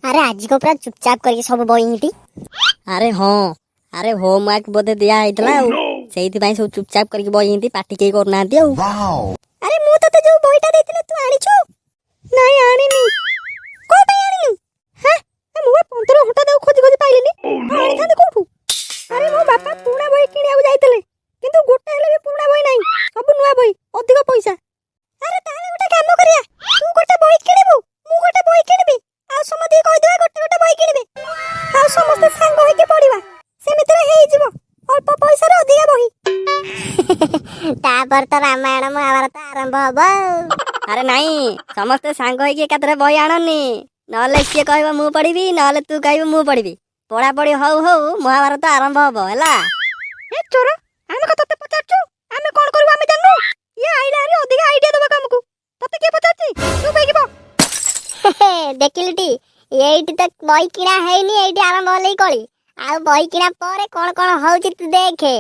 ଆରେ, ଆଜି କଣ ପୁରା ଚୁପଚାପ କରିକି ସବୁ ବହି? ଆରେ ହଁ, ଆରେ ହୋମୱାର୍କ ବୋଧେ ଦିଆ ହେଇଥିଲା ଆଉ ସେଇଥିପାଇଁ ସବୁ ଚୁପଚାପ କରିକି ବଇଛନ୍ତି, ପାଟି କେହି କରୁନାହାନ୍ତି ଆଉ। ଆରେ, ମୁଁ ତତେ ଯୋଉ ବହିଟା ଦେଇଥିଲି, ତୁ ଆଣିଛୁ? ନାଇଁ, ଆଣିନି। କଣ ପାଇଁ ଆଣିନୁ? ହେ, ମୁଁ ବା 15 ଘଣ୍ଟା ତାକୁ ଖୋଜି ଖୋଜି ପାଇଲିନି, ଆଉ ଆଣିଥାନ୍ତି କୋଉଠୁ? ଆରେ, ମୋ ବାପା ପୁରୁଣା ବହି କିଣିବାକୁ ଯାଇଥିଲେ, କିନ୍ତୁ ଗୋଟେ ହେଲେ ବି ପୁରୁଣା ବହି ନାହିଁ, ସବୁ ନୂଆ ବହି, ଅଧିକ ପଇସା। ଆରେ, ତାହେଲେ ଗୋଟେ କାମ କରିବା। ତୁ ଗୋଟେ ବହି କିଣିବୁ, ମୁଁ ଗୋଟେ ବହି କିଣିବି, ଆଉ ସମସ୍ତଙ୍କୁ କହିଦେବା ଗୋଟେ ଗୋଟେ ବହି କିଣିବେ, ଆଉ ସମସ୍ତେ ସାଙ୍ଗ ହେଇକି ପଢିବା। ସେମିତିରେ ହେଇଯିବ, ଅଳ୍ପ ପଇସାରେ ଅଧିକା ବହି। ତାପରେ ତ ରାମାୟଣ ମହାଭାରତ ଆରମ୍ଭ ହବ ଆଉ। ଆରେ ନାଇଁ, ସମସ୍ତେ ସାଙ୍ଗ ହେଇକି ଏକାଥରେ ବହି ଆଣନି। ନହେଲେ ସିଏ କହିବ ମୁଁ ପଢିବି, ନହେଲେ ତୁ କହିବୁ ମୁଁ ପଢିବି। ପଢାପଢି ହଉ ହଉ ମହାଭାରତ ଆରମ୍ଭ ହବ, ହେଲା? ଏ ଚୋର, ଆମେ କଣ ତତେ ପଚାରୁଛୁ? ଆମେ କଣ କରିବୁ ଆମେ ଜାଣିନୁ? ଇଏ ଆଇଲା ଆରେ ଅଧିକା ଆଇଡିଆ ଦବାକୁ ଆମକୁ। ତତେ କିଏ ପଚାରୁଛି? ଚୁପ୍ ହେଇକି ବ। ଦେଖିଲୁଟି, ଏଇଠି ତ ବହି କିଣା ହେଇନି, ଏଇଠି ଆରମ୍ଭ ହେଲେ କଳି। ଆଉ ବହି କିଣା ପରେ କଣ କଣ ହଉଛି ତୁ ଦେଖେ।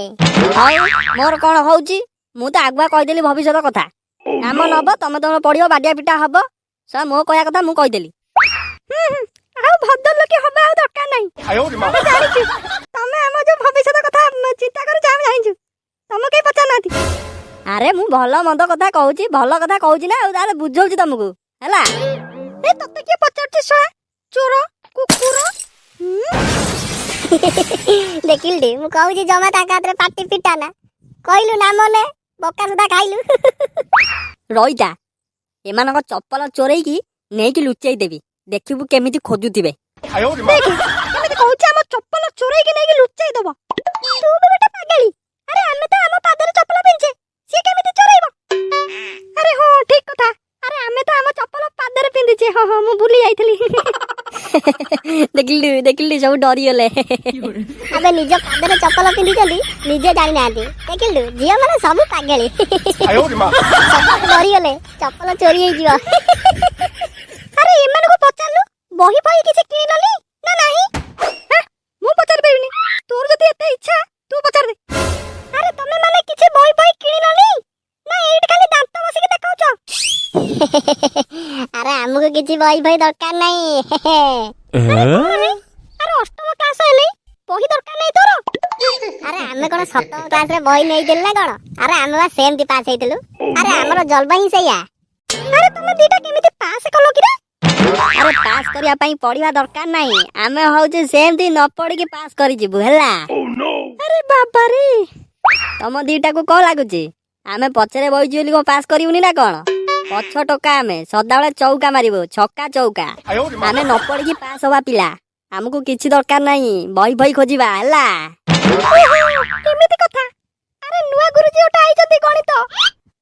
ହଉ, ମୋର କଣ ହଉଛି? ମୁଁ ତ ଆଗୁଆ କହିଦେଲି ଭବିଷ୍ୟତ କଥା। ନାମ ନବ, ତମେ ତମର ପଢିବ, ବାଡିଆ ପିଟା ହବ। ମୋ କହିବା କଥା ମୁଁ କହିଦେଲି। ହୁଁ ହୁଁ, ଆଉ ଭଦ୍ରଲୋକି ହବା ଆଉ ଦରକାର ନାହିଁ। ଆମେ ଜାଣିଛୁ, ତମେ ଆମ ଯୋଉ ଭବିଷ୍ୟତ କଥା ଚିନ୍ତା କରୁଛ, ଆମେ ଜାଣିଛୁ। ତମ କେହି ପଚାରୁନାହାନ୍ତି। ଆରେ, ମୁଁ ଭଲ ମନ୍ଦ କଥା କହୁଛି, ଭଲ କଥା କହୁଛି ନା ଆଉ ତାହେଲେ ବୁଝଉଛି ତମକୁ, ହେଲା? ଏ, ତତେ କିଏ ପଚାରୁଛି? ଶଳା ଚୋର କୁକୁର। ଦେଖିଲୁଟି, ମୁଁ କହୁଛି ଜମା ତାଙ୍କ ହାତରେ ପାଟି ଫିଟା ନା। କହିଲୁ ନାମ ନେ, ବକା ସୁଧା ଖାଇଲୁ। ରହିତା, ଏମାନଙ୍କ ଚପଲ ଚୋରେଇକି ନେଇକି ଲୁଚେଇ ଦେବି, ଦେଖିବୁ କେମିତି ଖୋଜୁଥିବେ। ଦେଖେ କେମିତି କହୁଛି, ଆମ ଚପଲ ଚୋରେଇକି ନେଇକି ଲୁଚେଇ ଦବ। ତୁ ବି ଗୋଟେ ପାଗେଳି। ଆରେ, ଆମେ ତ ଆମ ପାଦରେ ଚପଲ ପିନ୍ଧିଛେ, ସିଏ କେମିତି ଚୋରେଇବ? ଆରେ ହଁ, ଠିକ କଥା। ଆରେ, ଆମେ ତ ଆମ ଚପଲ ପାଦରେ ପିନ୍ଧିଛେ। ହଁ, ମୁଁ ଭୁଲି ଯାଇଥିଲି। ଦେଖିଲି, ଦେଖିଲି, ସବୁ ଡରିଗଲେ। ଆବେ, ନିଜ ପାଦରେ ଚପଲ ପିନ୍ଧିଛନ୍ତି, ନିଜେ ଜାଣିନାହାନ୍ତି। ଦେଖିଲୁ, ଝିଅ ମାନେ ସବୁ ପାଗେଳି, ସବୁ ଡରିଗଲେ ଚପଲ ଚୋରି ହେଇଯିବ। ଆରେ, ଏମାନଙ୍କୁ ପଚାରିଲୁ, ବହି ଫହି କିଛି କିଣିଲନି ନା ନାହିଁ? ହେଁ, ମୁଁ ପଚାରି ପାରିବିନି। ତୋର ଯଦି ଏତେ ଇଚ୍ଛା, ତୁ ପଚାରି ଦେ। ଆରେ, ତମେ ମାନେ କିଛି ବହି ଫହି କିଣିଲନି ନା ଏଇଠି ଖାଲି ଦାନ୍ତ ବସିକି ଦେଖାଉଛ? ଆରେ, ଆମକୁ କିଛି ବହି ଫହି ଦରକାର ନାହିଁ। ଆରେ, ଅଷ୍ଟମ କ୍ଲାସ ହେଲେ ବହି ଦରକାର ନାହିଁ ତୋର? ଆରେ, ଆମେ କଣ ସପ୍ତମ କ୍ଲାସରେ ବହି ନେଇଥିଲୁ ନା କଣ? ଆରେ, ଆମେ ବା ସେମିତି ପାସ୍ ହେଇଥିଲୁ। ଆରେ, ଆମର ଜଲବା ହିଁ ସେଇଆ। ଆରେ, ତମେ ଦିଟା କେମିତି ପାସ୍ କଲ କିରେ? ଆରେ, ପାସ୍ କରିବା ପାଇଁ ପଢିବା ଦରକାର ନାହିଁ। ଆମେ ହଉଛୁ ସେମିତି ନ ପଢିକି ପାସ୍ କରିଯିବୁ, ହେଲା? ଆରେ ବାବାରେ! ତମ ଦିଟାକୁ କଣ ଲାଗୁଛି, ଆମେ ପଛରେ ବଇଛୁ ବୋଲି କଣ ପାସ୍ କରିବୁନି ନା କଣ? ପଛ ଟୋକା ଆମେ, ସଦାବେଳେ ଚଉକା ମାରିବୁ, ଛକା ଚଉକା। ଆମେ ନ ପଢିକି ପାସ୍ ହବା ପିଲା, ଆମକୁ କିଛି ଦରକାର ନାହିଁ ବହି ଫହି ଖୋଜିବା, ହେଲା? ଓହୋ, କେମିତି କଥା! ଆରେ, ନୂଆ ଗୁରୁଜୀ ଗୋଟେ ଆଇଛନ୍ତି, ଗଣିତ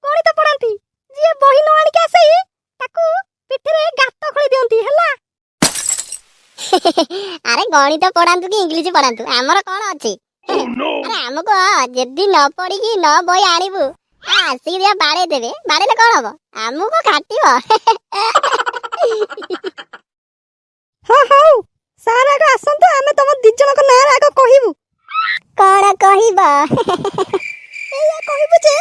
ଗଣିତ ପଢାନ୍ତି। ଯିଏ ବହି ନ ଆଣିକି ଆସେ, ତାକୁ ପିଠିରେ ଗାତ ଖୋଳି ଦିଅନ୍ତି, ହେଲା? ଆରେ, ଗଣିତ ପଢାନ୍ତୁ କି ଇଂଲିଶ ପଢାନ୍ତୁ, ଆମର କଣ ଅଛି? ଆରେ, ଆମକୁ ଯଦି ନ ପଢିକି ନ ବହି ଆଣିବୁ, ଆସିକି ଦିଆ ବାଡେଇ ଦେବେ। ବାଡେଇଲେ କଣ ହବ? ଆମକୁ ଖାଟିବ। ହଁ, ହଉ, ସାର୍ ଆଗ ଆସନ୍ତୁ, ଆମେ ତମ ଦି ଜଣଙ୍କ ନାଁରେ ଆଗ କହିବୁ। କଣ କହିବ? ଏଇଆ କହିବୁ ଯେ